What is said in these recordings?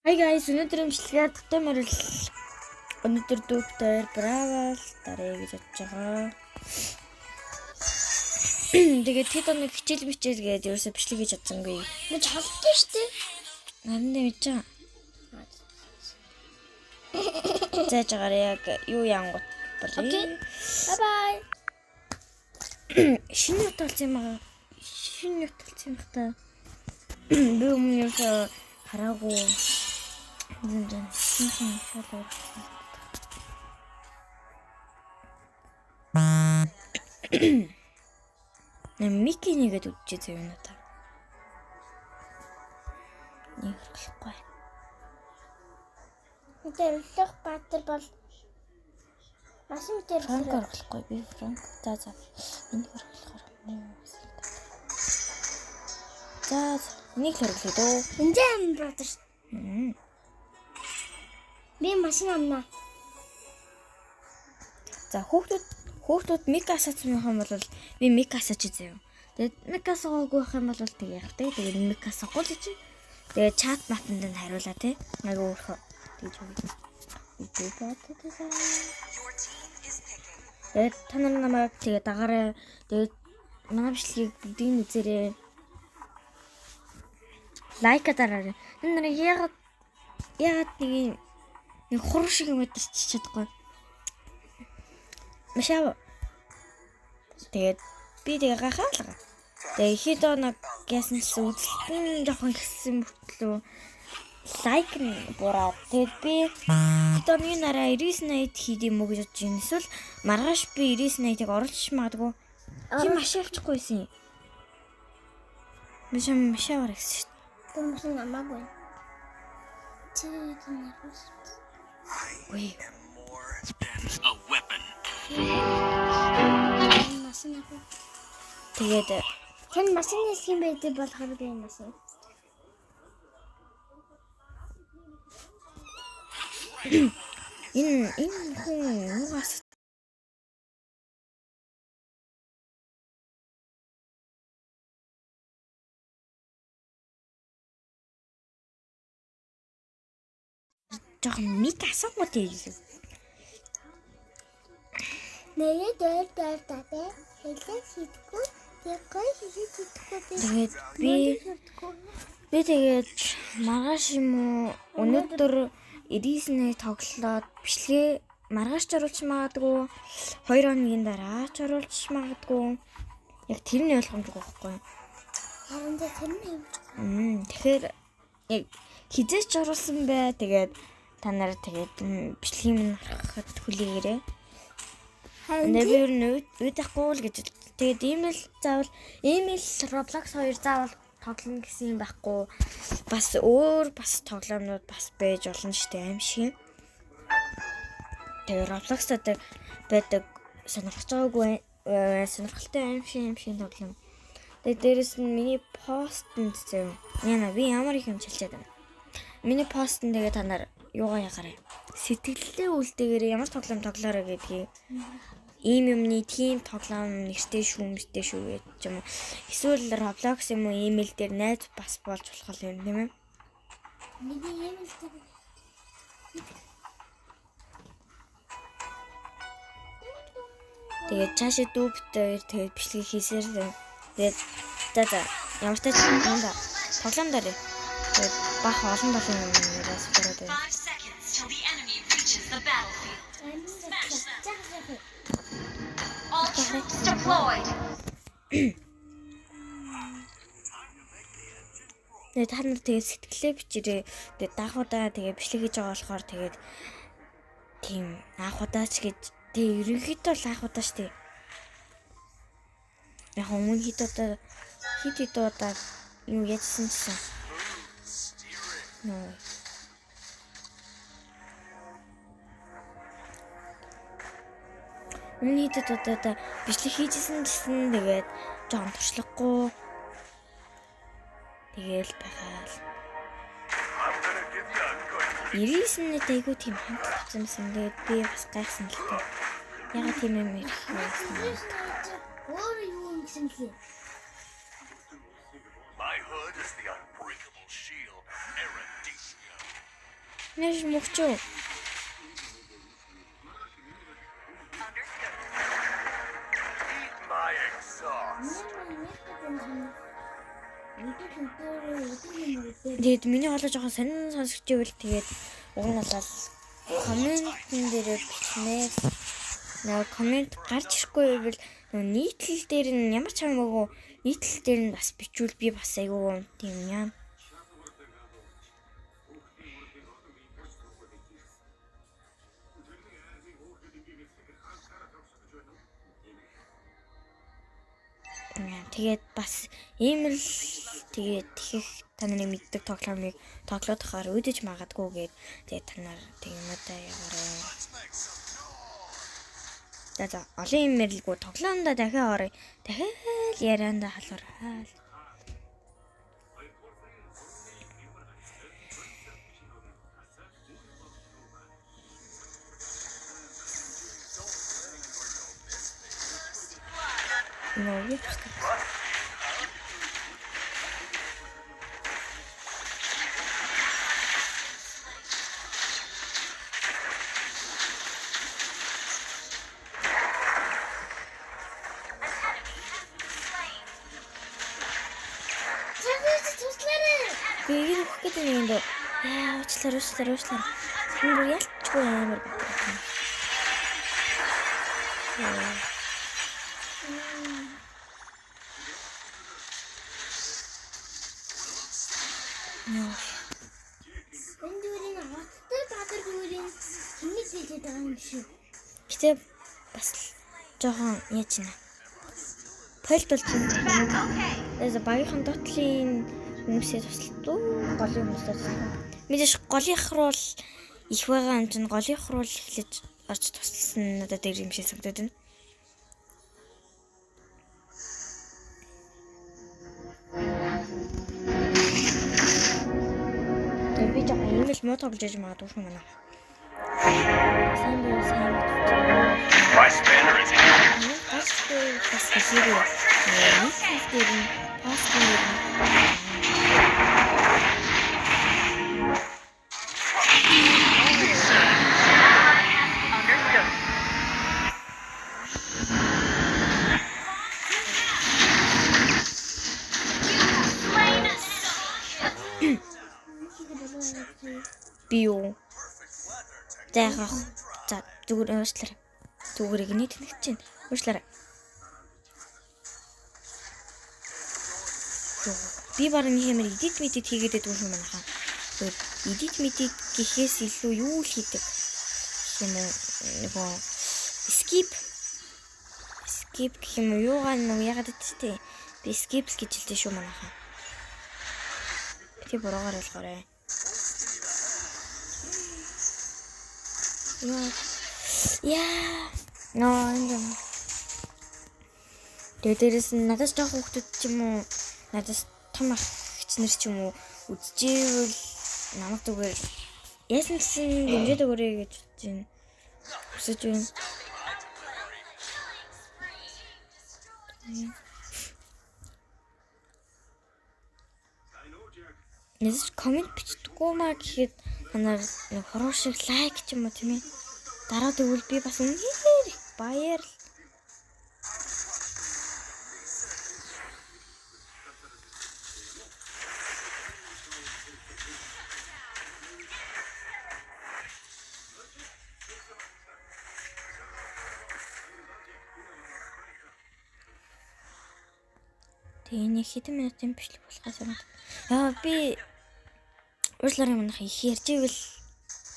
Hi guys, өнөөдрийн бичлэгээр тавтай морил өнөөдөр дүүбтэр Brawl даръя гэж бодож байгаа. Тэгээд хэд хоног хичээл бичээл гээд ерөөсөө бичлэг хийж чадсангүй. Би чаддсан шүү дээ. Харин мэдэж байгаа. Зааж байгаараа яг юу яангууд болъё. Окей. Bye bye. Шинэ ут болсон юм аа. Шинэ ут болсон юм бах та. Би өмнө ерөөсөө хараагүй. Зэн зэн. Шинэ шал өөрчлөсөн. Нэ Мики нэгэд үдчээ зөө юм та. Нэг хэрэглэхгүй. Тэрлэх Баатар бол машин дээр Франк хэрэглэхгүй би Франк. За за. Энийг хэрэглэхээр муу. За за. Энийг л хэрэглэе дөө. Энд юм Баатар. Би машин амна. За хүүхдүүд Мика асаацсан юм бол би Мика асаач заяа. Тэгээд Мика асаагүй байх юм бол тэг яах вэ? Тэгээд Мика асаагүй л чи. Тэгээд чат матанд нь хариулаа те. Айгу өөрхөө тэгж үгүй. Тэгээд та нар намайг тэгээд дагаарай. Тэгээд манай бичлэгийг бүгдийг нь үзээрэй. Лайк дараарай. Та нар яагаад нэг хуруу шиг юм өдөрч чадахгүй. Машаа. Тэгээд би тэгээ гахаалгаа. Тэгээ хэд хоног яасан ч үзэлт нь жоохон ихсэн мөртлөө лайк нь бураад. Тэгээд би хэд хоногийн дараа 99 80 хийд юм уу гэж бодож байна. Эсвэл маргааш би 99 80-ыг оруулчих магадгүй. Чи машин авчихгүй байсан юм. Би ч машин аваар гэсэн шүү дээ. Би машин амаагүй. Чи нэрвэс. Үгүй. A weapon. Машин авах. Тэгээд Тань машин нэлэх юм байдаг болохоор би машин. Энэ хүн юугаас жоохон мик асуугууд юм. Нэрээ дээр дээр татэ. Хэлээ хийдэггүй. Тэгэхгүй хийх хийдэггүй. Тэгээд би тэгээд маргааш юм уу өнөөдөр 99-ийг тоглоод бичлэгээ маргааш ч оруулж магадгүй, 2 хоногийн дараа ч оруулж магадгүй. Яг тэр нь ойлгомжгүй байхгүй юу? Харин тэр нь юм. Тэгэхээр яг хизээч оруулсан бай. Тэгээд та нар тэгээд бичлэгийг минь харахад хүлээгээрэй. Харин Би ер нь үйдэхгүй л гэж. Тэгээд ийм л заавал ийм л Roblox 2 заавал тоглоно гэсэн юм байхгүй. Бас өөр бас тоглоомнууд бас байж болно шүү дээ аим шиг. Тэгээд Roblox-д байдаг сонирхож байгаагүй сонирхолтой аим шиг тоглоом. Тэгээд дээрэс нь миний постэнд зөө. Яна би ямар их юм чалчаад байна. Миний постэнд тэгээд та нар юугаа ягаарай. Сэтгэлдээ үлдээгээрээ ямар тоглоом тоглоорой гэдгийг ийм юмны тийм тоглоом нэртэй шүү мэртэй шүү гэж юм уу. Эсвэл Roblox юм уу имэйл дээр найз бас болж болох юм тийм ээ. Миний юм л тэр. Тэгээд цаашаа дүүбтэй тэгээд бичлэг хийсээр л. Тэгээд за ямар ч тач юм да. Тоглоом дээр. Тэгээд бах олон болон юм яриас гараад байна. 5 seconds till the enemy reaches the battlefield. Smash them. All troops deployed. Тэгээд та нар тэгээд сэтгэлээ бичээрэй. Тэгээд даахудаа тэгээд бичлэг хийж байгаа болохоор тэгээд тийм анх удаа ч гэж тэгээд ерөнхийдөө л анх удаа шүү дээ. Яг өмнө хэд удаа юу яжсан гэсэн. Нөө. Өмнө хэд удаа бичлэг хийжсэн гэсэн тэгээд жоохон туршлагагүй тэгээл байгаа л. 99-ний айгүй тийм хандлт авсан байсан. Тэгээд би бас гайхсан л та. Ягаад тийм юм ярих вэ? Өөр юу юм гэсэн лээ. My hood is the unbreakable shield of Eruditio. Нэш мөгчөө. My exhaust. Тэгээд миний хоолой жоохон сонин сонсогч ивэл тэгээд уг нь бол комментэн дээрээ бичмээр нөгөө коммент гарч ирэхгүй байвал нөгөө нийтлэл дээр нь ямар ч хамаагүй нийтлэл дээр нь бас бичвэл би бас айгүй тийм яа. Тэгээд бас ийм л тэгээд ихэх та нарын мэддэг тоглоомыг тоглоод хахаар үүдэж магадгүй гээд тэгээд та нар тэг юмудаа яваарай. За олон юм ярилгүй тоглоомдоо дахиад оръё. Дахиад яриандаа халуураа. Нөө юу вэ? Би энэ өгөх гэдэг юм дөө. Яа, уучлаарай, уучлаарай, уучлаарай. Энэ бүр ялчгүй амар батар. Нөө. Энэ дүүрийн хоттой баатар дүүрийн хэмээн хэлээд байгаа юм шүү. Гэтэ бас жоохон яаж нэ. Пойлт болж байна. Тэс багийнхан дотлын хүмүүсээ тусалдуу, голын хүмүүсээ туслах. Мэдээж голын хруул их байгаа юм чинь голын хруул эхлэж орж тусалсан надад дээр юм шиг санагдаад байна. Тэгээ би жоохон ийм л муу тоглож яж магадгүй шүү манай. Сайн би сайн мэдчихэв. My spanner is happy. Гашгүй бас хэлээрэй. Нийтлэл дээр нь пост дээр нь Understood. You have slain an enemy. Би юу? За яах вэ? За зүгээр уучлаарай. Зүгээр гинэ тэнэгч чинь. Уучлаарай. Би бараг нэг хэмээр edit мэдит хийгээд байдаг юм байна хаа. Зүгээр edit мэдит гэхээс илүү юу л хийдэг гэх юм уу нөгөө skip гэх юм уу юугаа нөгөө яагаад гэдэг вэ? Би skip л гэж хэлдэг шүү манайхаа. Би буруугаар ойлгоорой. Яа. Ноо энэ. Тэгээ дээрэс нь надаас жоох хүүхдүүд ч юм уу надаас том ах нар ч юм уу үзчихвэл намайг зүгээр яасан гэсэн дэмжиж өгөөрэй гэж бодож байна. Хүсэж байна. Нэс коммент бичдэггүй маа гэхэд танаар нэг хуруу шиг лайк ч юм уу тийм ээ. Дараад өгвөл би бас үнэхээр их баяр. Тэгээ энэ хэдэн минутын бичлэг болохоо санаад. Яа би уучлаарай манайх их ярьж ивэл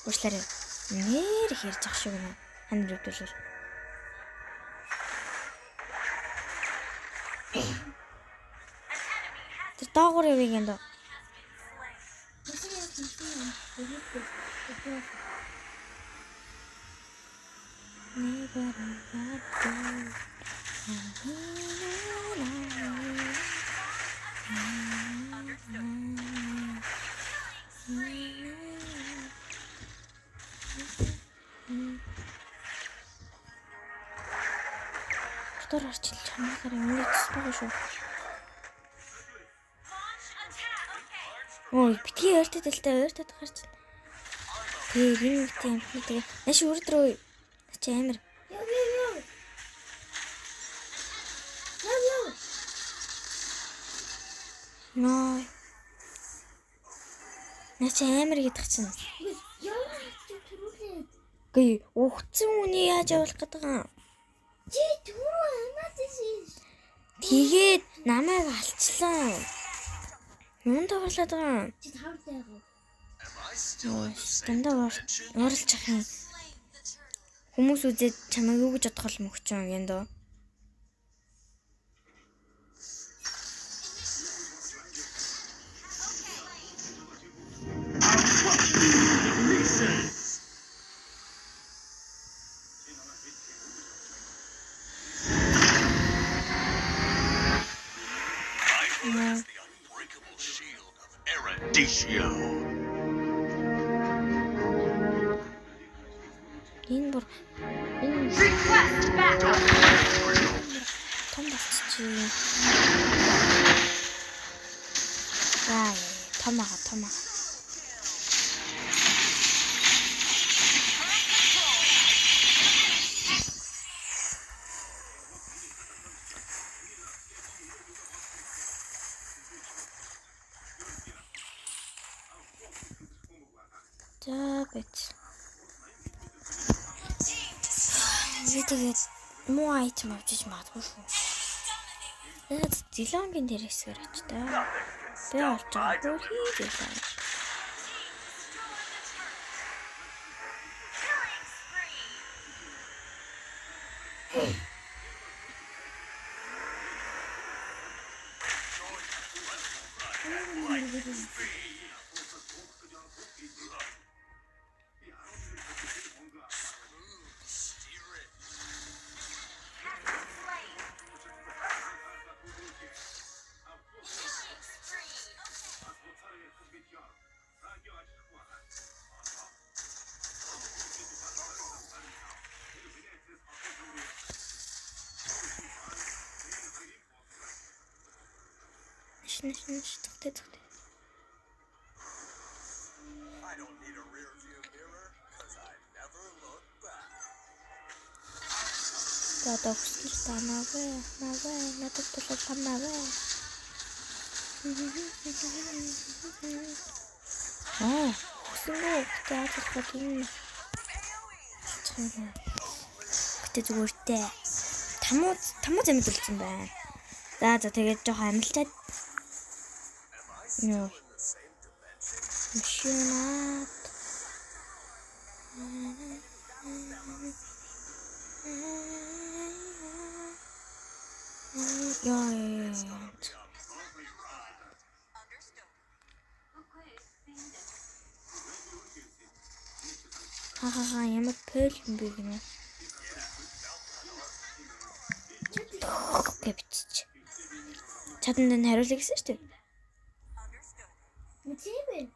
уучлаарай. Нэр их ярьж ах шиг байна. Ханд рүүдүүлэр. Тэр доогуур явъя гэн дөө. Дотор орчилж хамгаалахаар юм тус байгаа шүү. Ой, битгий ойртоод л та ойртоод гарч. Тэгээ энэ үгтэй амтны тэгээ нааш өрдрөө чи амар. Яв яв яв. Яв яв. Ноо. Наа чи амар гэдэг чинь. Яв чи түрүүлээ. Гүй үхсэн үний яаж явуулах гэдэг юм? Чи түрүү амаад ирсэн. Тэгээд намайг алчлаа. Юунд тоглоод байгаа юм? Чи тавтай байгаа. Дандаа ууралж ах юм. Хүмүүс үзээд чамайг юу гэж бодох бол мөгч юм яндоо. My hood is the unbreakable shield of Eruditio. Энэ бүр энэ Request backup. том болчихжээ. За том ага том ага. За бит. Би тэгээд муу айтем авчиж магадгүй шүү. Тэгээд Зилонгийн дээр хэсгээр очиж та. Би олж байгаа хий Зилон. Killing spree. Нэш нэш нэш зүгтээ зүгтээ. I don't need a rear view mirror, 'cause I never look back. За одоо хүсэл танаагүй хамаагүй надад бол хамаагүй. Аа хүсэнгүү гэтээ яаж болох вэ энэ гэтээ зүгээр дээ. Тамуу тамуу замд үлдсэн байна. За за тэгээд жоохон амилчаад Нөө. Машинат. Яа яа яа. Ха ямар пөл юм бэ гинэ. Гэж бичиж. Чадан дээр хариулъя гэсэн шүү дээ. Тийм ээ.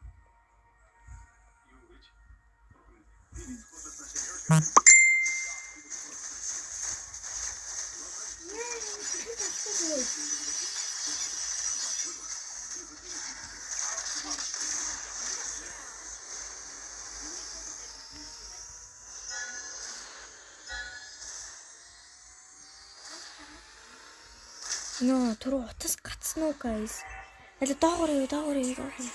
Нөө түрүү утас гацсан уу guys? Аль доогоор юу доогоор юу доогоор.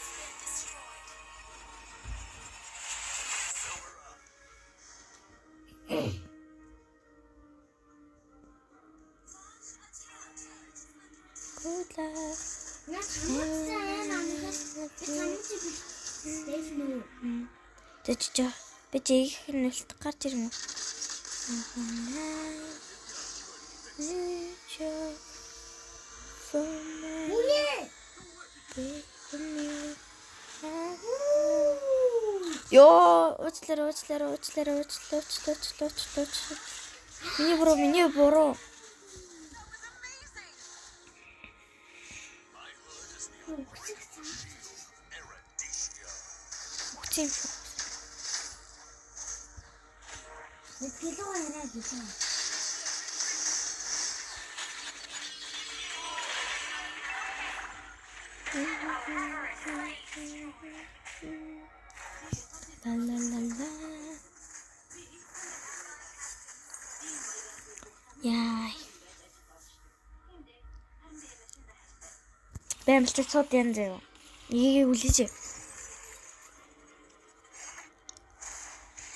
Good luck. Наад хамаатсан аа намайг би хамаач биш. Дэвнүү. Тэ чи чи би чи их нүлт гарч ирнэ. Үнэ. Йоо, уучлаарай, уучлаарай, уучлаарай, уучлаа, уучлаа, уучлаа, уучлаа, уучлаа. Миний буруу, миний буруу. Үхсэн юм шүү. Сэтгэлээ яриа гэлээ. Ла ла ла ла. Яа. Бэмэлч цод ян заяа. Игээ хүлээж.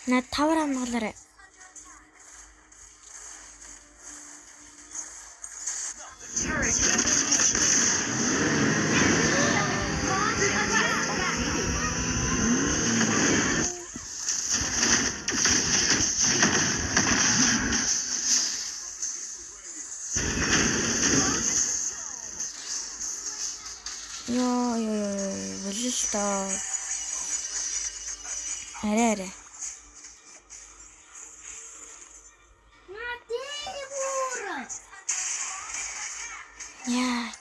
Над тавар хамгаалаарай. Йоо ёо ёо болол тоо. Арай арай. Яа.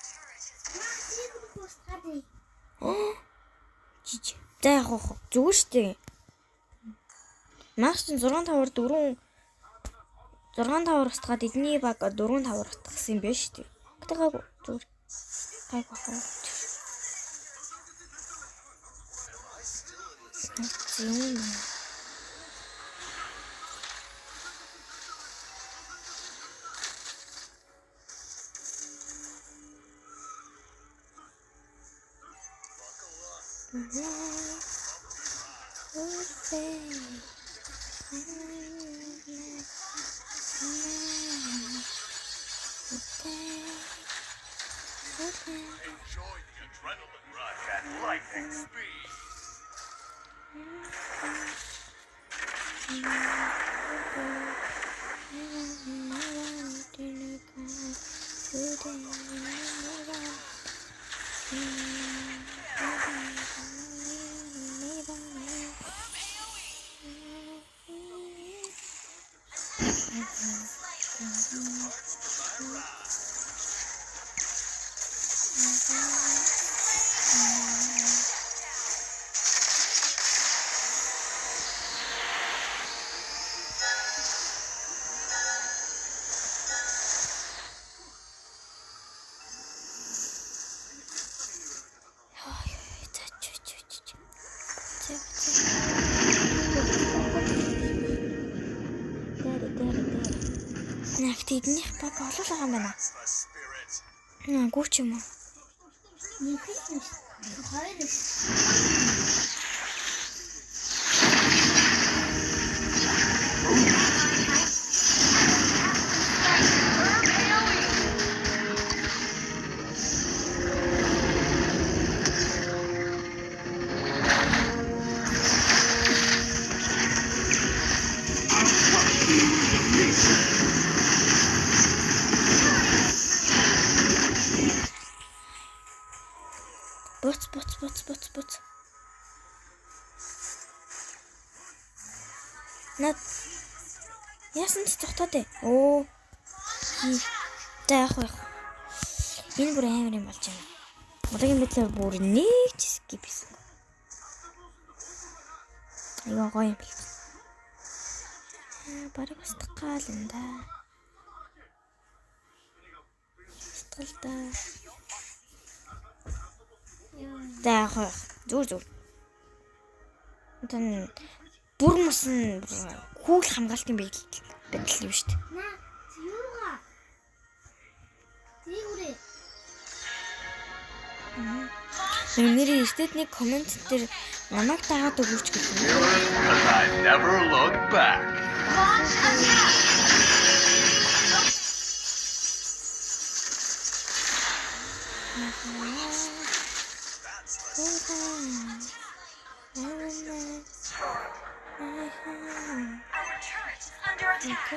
Жиж. За яг уу зүгээр штэ. Магш чинь 6 5-аар 4 6 5-аар устгаад эдний баг 4 5-аар устгасан юм байна штэ. Гэтэ гайгүй зүгээр. Гайгүй хаа. Юм. Enjoy the adrenaline rush at lightning speed. Нагт эднийх баг олол байгаа юм байна. Гүү ч юм уу? Нэг л хоёр. Буц буц буц буц буц. Над яасан ч тогтоод ээ. Оо. За яах вэ? Энэ бүр амар юм болж байна. Одоогийн байдлаар бүр нэг ч skip хийсэн. Айгаа гоё юм байна. Бараг устгах гал юм да. Устгал да. За яах вэ? Зүгээр зүгээр. Тэн бүр мөсөн хүүл хамгаалтын байдал юм шүү дээ. На юугаа? Зийгүрээ. Нэрээ эртээд нэг коммент дээр намайг дагаад өгөөч гэсэн. I never look back. Launch attack. Our turret is under attack.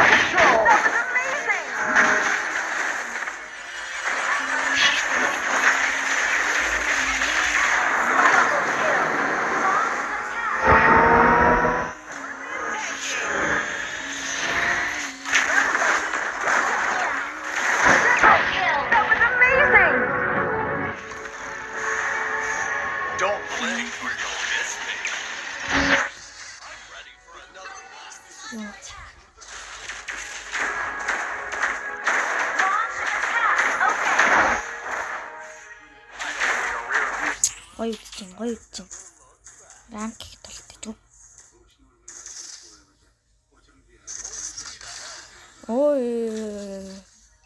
Control. That was amazing. Double kill. Launch attack. Triple kill. That was amazing. Don't blink or you'll miss me. I'm ready for another one. Launch attack. Okay. I don't need a rear view. Гоё үдчихээн, гоё үдчихээн. Ранк их толтож. Ой.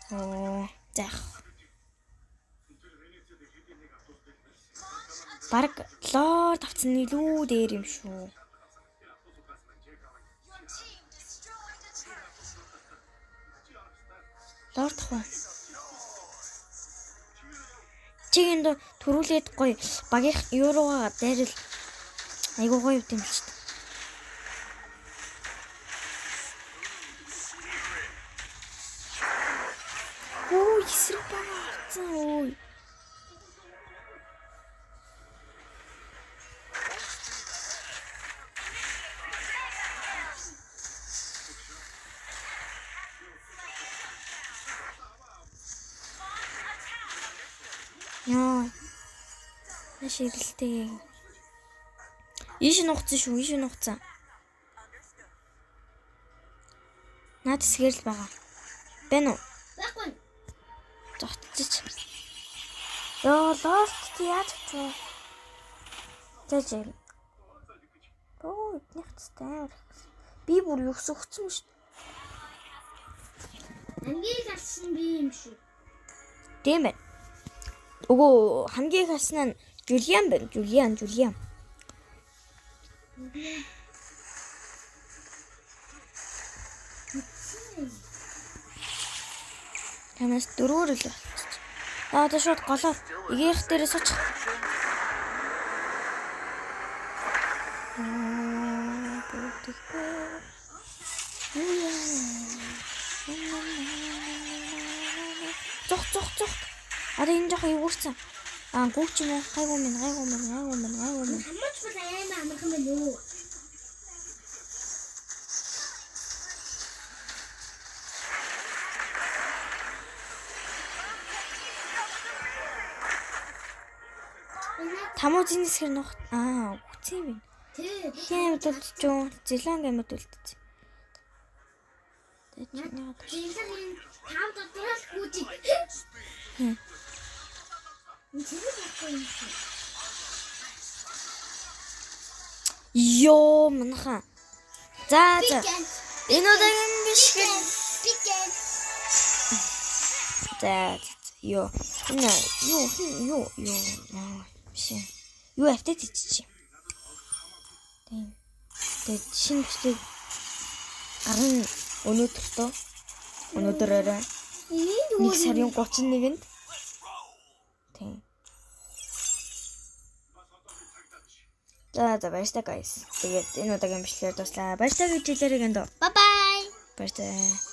Оо, заах. Бараг лорд авсан илүү дээр юм шүү. Лорд ах уу? Чи энд төрүүлээд гоё багийнх юуруугаа дайрал айгуу гоё юм л ч. Оо, эсрэг баг авцсан ой. Яа. Маш эрэлтэй. Ийш нухацсан шүү, ийш нухацсан. Наад хэсгээр л байгаа. Байна уу? Байхгүй. Зогтчих. Йоо, лост яаж авчих вэ? Зэж. Оо, эднийх цэстэй амар их. Би бүр юус өгсөн шүү. Хамгийн алсан би юм шүү. Тийм байна. Үгүй хамгийн их алсан нь Жулиан байна. Жулиан, Жулиан. Танаас дөрөөр л болчих. За одоо шууд голоор эгээх дээрээ суучих. Зох зох зох. Одоо энэ жоох эвгүүрсэн. Аа гүүч юм уу? Гайгүй минь, гайгүй минь, гайгүй минь, гайгүй минь. Хамаач бол амар амархан байна уу? Тамуузын хэсгэр нөх аа үгцэн юм байна. Тий. Хин амьд үлдчихв. Зеланг амьд үлдчихв. Зелангийн тав дотроос гүйж. Хм. Зэрэг явахгүй юм шиг. Йоо манайхан. За за. Энэ удаагийн бичлэг Бигэн. За ёо. Энэ юу хин юу юу биш. Юу апдейт хийчих юм. Тийм. Тэгээд шинэ бичлэг гарна өнөөдөртөө. Өнөөдөр орой 1 сарын 31-нд. Тийм. За за баярлалаа guys. Тэгээд энэ удаагийн бичлэгээр дуслаа. Баярлалаа гэж хэлээрэй гэндөө. Bye bye. Баярлалаа.